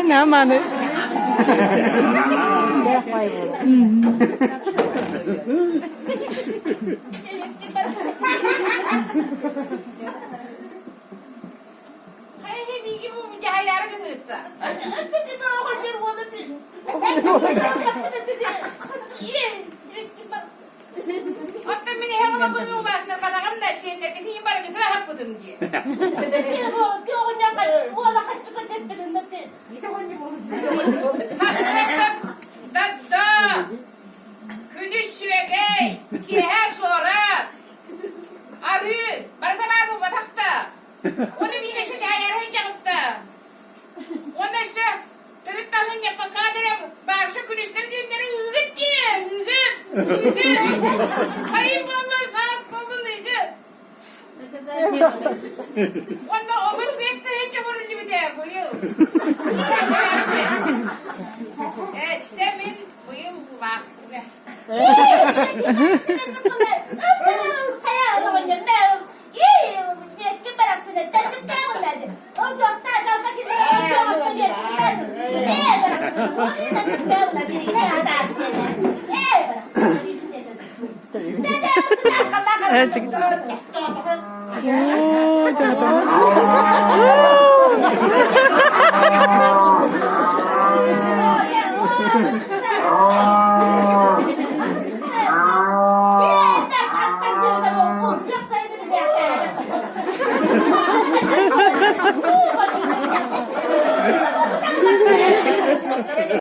Наманы. Оттон мин эһэм олорбутун улаатыннарбатаҕым да, сиэннэргитин барыгытын аһаппытым дии. Дадда! Күнүс сүөгэй, киэһэ суорат, арыы, барыта баар буолбатах да. Уонна биир өссө дьаһайары сылдьаҕытта. Уонна өссө төрүт таһынньаппакка эрэ баарша күнүстэр түүннэри ыыгыт дии, ыыгыт, ыыгыт. Сайын буоллун, саас буоллун ыыгыт. Уонна 35 тыһыынча буруллубут ээ быйыл. Эссе мин быйыл уулаахпын.